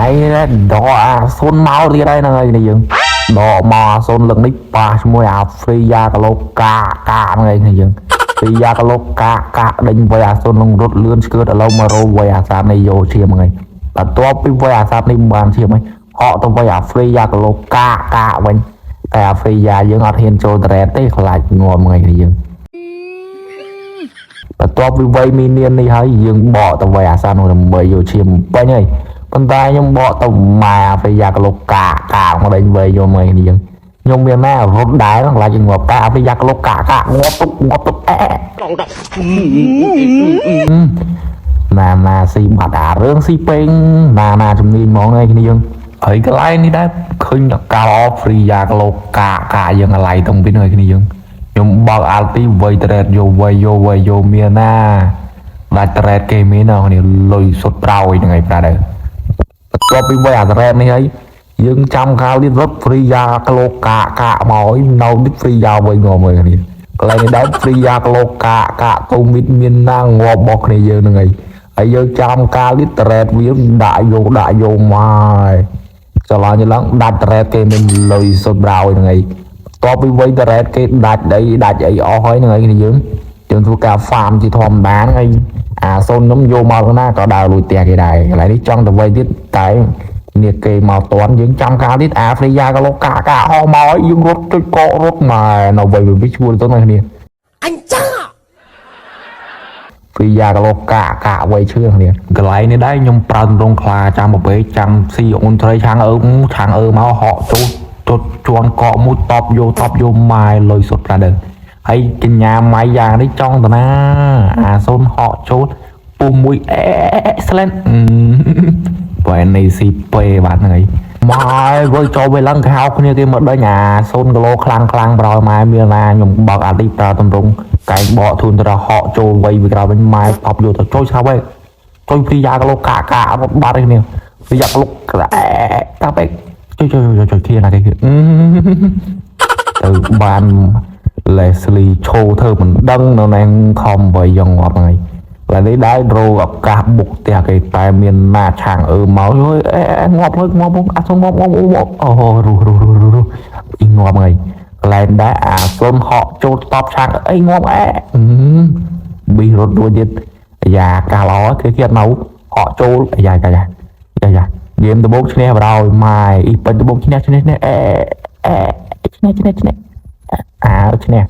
លែងនេះដកអាសុនមកទៀតហើយហ្នឹងហើយនេះយើងដកមកអាសុនលឹកនេះប៉ះជាមួយអាហ្វ្រីយ៉ាកាឡូកាកាហ្នឹងហើយនេះយើងហ្វ្រីយ៉ាកាឡូកាកាដេញវៃអាសុននឹងរត់លឿនឆ្កើតឥឡូវមករោវៃអាសានេះយកឈាមហ្នឹងហើយបន្ទាប់ពីវៃអាសានេះបានឈាមហើយហក់ទៅវៃអាហ្វ្រីយ៉ាកាឡូកាកាវិញតែអាហ្វ្រីយ៉ាយើងអត់ហ៊ានចូលត្រែតទេខ្លាចងាប់ហ្នឹងហើយនេះយើង បន្ទាប់ពីវ័យមីនាននេះហើយយើងបកទៅវ័យអាសានោះដើម្បីយកឈាមពេញហើយប៉ុន្តែខ្ញុំបកទៅម៉ែអាហ្វ្រីយ៉ាក្លុកកាកាមកដេញវ័យយកមកនេះយើងខ្ញុំមានណារត់ដែរខ្លាចងាប់តែអាហ្វ្រីយ៉ាក្លុកកាកាងាប់ទុកងាប់ទុកអែណាណាស៊ីបាត់អារឿងស៊ីពេងណាណាជំនាញហ្មងឯងគ្នាយើងហើយកន្លែងនេះដែរឃើញតកាល់អហ្វ្រីយ៉ាក្លុកកាកាយើងអាឡៃតុងពីនោះឯងគ្នាយើងខ្ញុំបើកអាល់ទីវ័យត្រេតយកវ័យយកវ័យយកមានណាដាច់ត្រេតគេមានណាគ្នាលុយសុតប្រោយហ្នឹងឯងប្រាដែរបន្ទាប់ពីវ័យអាត្រេតនេះហើយយើងចាំកាលទៀតរត់ហ្វ្រីយ៉ាក្លូកាកាមកហើយនៅនេះហ្វ្រីយ៉ាវិញងមកគ្នាកន្លែងនេះដែរហ្វ្រីយ៉ាក្លូកាកាទៅមីតមានណាងាប់របស់គ្នាយើងហ្នឹងឯងហើយយើងចាំកាលទៀតត្រេតវាដាក់យកដាក់យកមកហើយចន្លងចន្លងដាច់ត្រេតគេមានលុយសុតប្រោយហ្នឹងឯង តបពីវ័យតរ៉េតគេដាច់អីដាច់អីអស់ហើយហ្នឹងហើយគ្នាយើងយើងធ្វើការ farm ជាធម្មតាហ្នឹងហើយអាសូនខ្ញុំយកមកណាក៏ដើរលួចផ្ទះគេដែរកន្លែងនេះចង់ទៅវ័យទៀតតែនេះគេមកតន់យើងចាំកាលទៀតអាហ្វ្រីយ៉ាក៏លោកកាកាហោះមកហើយយើងរត់ចុចកករត់មកនៅវ័យវាឈួលទៅហ្នឹងគ្នា អញចា ហ្វ្រីយ៉ាក៏លោកកាកាវ័យឈឿគ្នាកន្លែងនេះដែរខ្ញុំប្រើទម្រង់ខ្លាចាំប្រពេចាំស៊ីអូនត្រីឆាងអឺឆាងអឺមកហក់ចូលចុចជន់កកមួយតបយកតបយកម៉ែលុយសុតប្រាដើហើយកញ្ញាម៉ៃយ៉ាងនេះចង់តាណាអាសូនហក់ចូលពុះមួយអេស្លែនបែនេះស៊ីពេបាទហ្នឹងហើយម៉ែវើចូលវាឡើងខោគ្នាគេមកដេញអា0គីឡូខ្លាំងខ្លាំងប្រយម៉ែមានណាខ្ញុំបើកអាទីប្រើទម្រង់កែងបកធូនត្រហក់ចូលវៃវាក្រោយវិញម៉ែតបយកទៅចូលឆាប់ហើយចូលព្រីយ៉ាគីឡូកាការត់បាត់ឯគ្នាព្រីយ៉ាគីឡូក្លែតាបែកជួយជួយជួយជួយគ្នាណាគេទៅបាន Leslie ឈោធ្វើមិនដឹងនៅណែខំវៃយ៉ាងងាប់ហើយឡើយនេះដែររោឱកាសបុកផ្ទះគេតែមានណាឆាងអឺមកអើយអេងាប់ហើយងាប់អាសុំងាប់ងាប់ងាប់អូរុះរុះរុះរុះអ៊ីងាប់ហើយកន្លែងដែរអាសុំហក់ចូលតបឆាងអីងាប់អែប៊ីរត់រួចទៀតអាយ៉ាកាឡគេគេអត់នៅហក់ចូលអាយ៉ាយ៉ាយ៉ាយ៉ាហ្គេមដំបូងឈ្នះបរោយម៉ែអ៊ីពេញដំបូងឈ្នះឈ្នះឈ្នះអេអេឈ្នះឈ្នះឈ្នះអើឈ្នះ